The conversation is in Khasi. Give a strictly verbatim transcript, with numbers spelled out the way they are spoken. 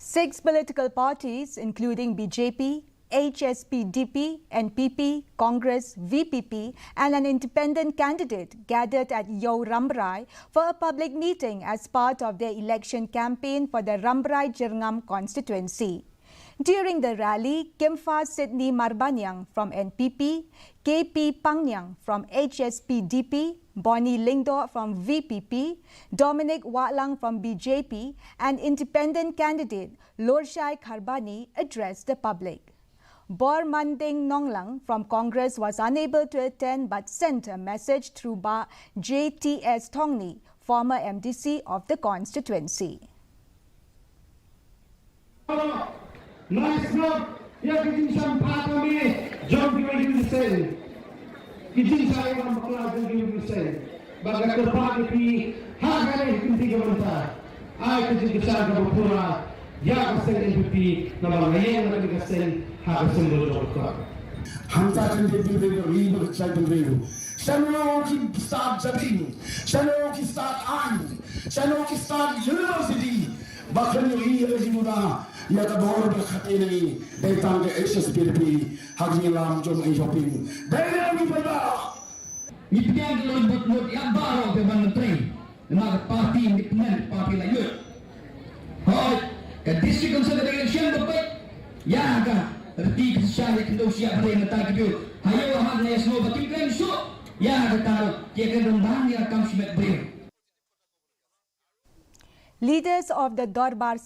Six political parties, including B J P, H S P D P, N P P, Congress, V P P, and an independent candidate gathered at Iew Rambrai for a public meeting as part of their election campaign for the Rambrai Jyrngam constituency. During the rally, Kimfa Sydney Marbaniang from N P P, K P Pangniang from H S P D P, Bonnie Lyngdoh from V P P, Dominic Wahlang from B J P, and independent candidate Lorshai Kharbani addressed the public. Bormanding Nonglang from Congress was unable to attend but sent a message through Bah J T S Thongni, former M D C of the constituency. Nice job. Ïa ki jingshemphang kami jong ki, ïa ki jingshemphang, ki jingshemphang bakla jong ki. Ba ka kyrpad ïa phi ha kane ka kynti ka mynta, ai ka jingkyrshan kaba pura ïa ka seng N P P, namar nga ïeng na kane ka seng ha ka symbol jong ka. Hangta kan dei bynriew, bynriew, bynriew. Shano ki stad Jabieng, shano ki stad aiñ, shano ki stad university, ba kan ïohi ïa ka jingmuna ïa ka bor ba khate ne dei tang ka H S P D P ha ka jingïalam jong i Jabieng. Dei ne ki paidbah. Ngi pdiang ki lor bud mut ïa baroh ki ban menteri. Namar ka party independent, party la ïoh. Hooid, ka District Council ka dei ka election ba peit ïa ka riti ka shisha ïa ka khyndew shi ïa ka dei mynta ki briew. Ha ïew ha hap nga ïa sngewbha kim kren shuh ïa kata ruh, ki ïa kren rymbang ïa ka kam shimet briew. Leaders of the Dorbar